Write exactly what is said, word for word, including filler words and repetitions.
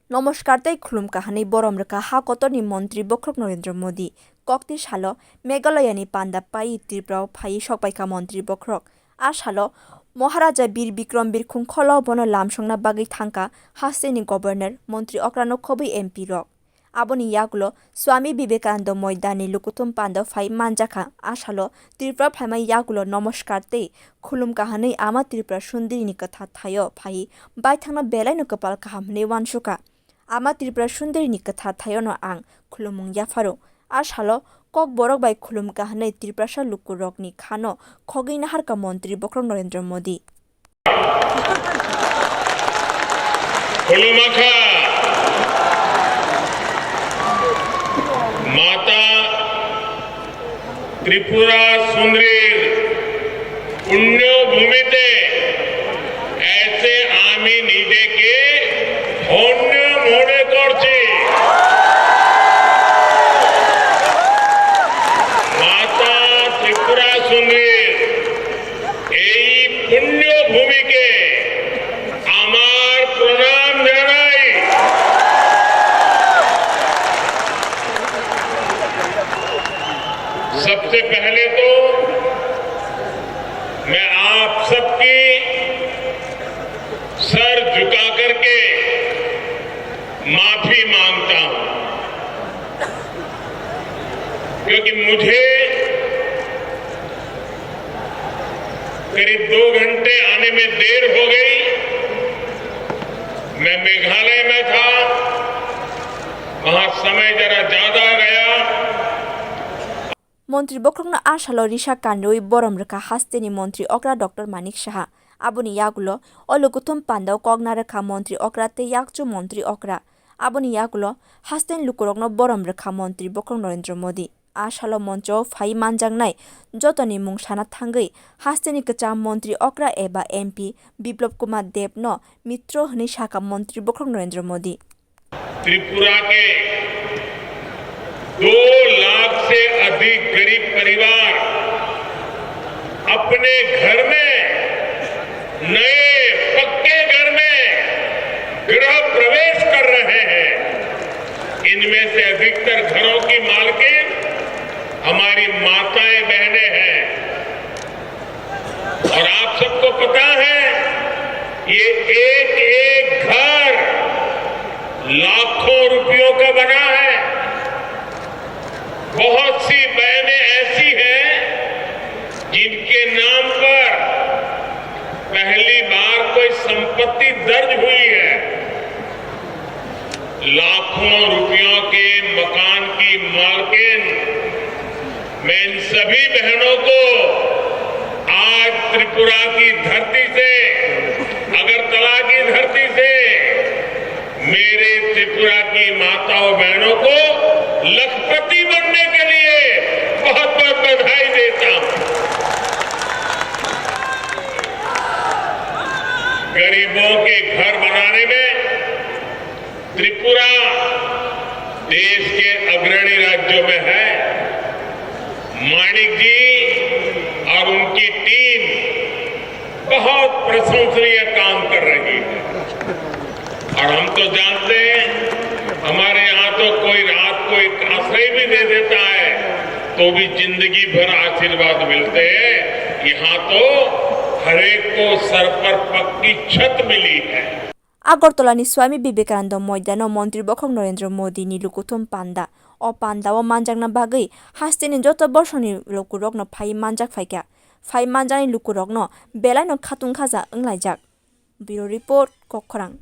Nomoskar tei khulum kahanwi borom rwkha ha kotorni montri bokhorok Narendra Modi. Kokti salo Meghalaya ni panda paiwi Tripura o phaiwi sokpaikha montri bokhorok. A salo Maharaja Bir Bikram Birkhung kholo bono lamsongna bagwi thangkha hasteni governor, montri okrano khobwi M P rok. Aboni yagulo Swami Vivekananda Moidan ni lukuthum panda phai manjakha. A salo Tripura phaima yagulo nomoskar tei khulum kahanwi Ama Tripura Sundari ni kwthar thaio phai baithangno belaino kwpal kaham hwnwi wansukha. Ama Tripura Sundari ni kwthar thaiono ang khulumung yapharo. A salo Kokborok bai khulum kahanwi Tiprasa lukurokni khano khogwi naharkha montri bokhorok Narendra Modi. Khulumakha Mata Tripura Sundari punyo bhumite aise ami nijeke dhonyo mone korchi. Mata Tripura Sundari ei punyo bhumike amar pranam janai. Sabse pehle to main aap sabki sar jhuka karke maafi mangta hoon, kyunki mujhe करीब दो घंटे आने में देर हो गई। मैं मेघालय में था, वहां समय जरा ज्यादा गया। Montri bokhorokno a salo risa kanrwi borom rwkha hasteni montri okra Doctor Manik Saha. Aboni yagulo o lukuthum pandao kok narwkha montri okra tei yakchu montri okra. Aboni yagulo hasteni lukurokno borom rwkha montri bokhorok Narendra Modi. A salo moncho phai manjaknai jotoni mung sana thangwi hasteni kwcham montri okra eba M P Biplab Kumar Deb no mitro hwnwi sakha montri bokhorok Narendra Modi. Tripura के दो लाख से अधिक गरीब परिवार अपने घर में, नए पक्के घर में गृह प्रवेश कर रहे हैं। इनमें से अधिकतर घरों की मालकिन हमारी माताएं, बहनें हैं। और आप सबको पता है, ये एक एक घर लाखों रुपयों का बना है। बहुत सी बहनें ऐसी हैं जिनके नाम पर पहली बार कोई संपत्ति दर्ज हुई है। लाखों रुपयों के मकान की मालकिन, मैं इन सभी बहनों को आज त्रिपुरा की धरती से, अगरतला की धरती से मेरे त्रिपुरा की माताओं बहनों को लखपति बनने के लिए बहुत बहुत बधाई देता हूं। गरीबों के घर बनाने में त्रिपुरा देश के अग्रणी राज्यों में है। माणिक जी और उनकी टीम बहुत प्रशंसनीय काम कर रही है। और हम तो जानते हैं, हमारे यहाँ तो कोई रात को एक आश्रय भी दे देता है, तो भी जिंदगी भर आशीर्वाद मिलते हैं। यहाँ तो हर एक को सर पर पक्की छत मिली है। Agartala ni Swami Vivekananda Moidano Montri Bokhok Narendra Modi ni lukuthum panda. O panda o manjakna bagwi hasteni joto borsoni lukurokno phai manjak phaikha. Phai manjakni lukurokno belaino khatung khaja wnglaijak. Bureau Report, Kokkhorang.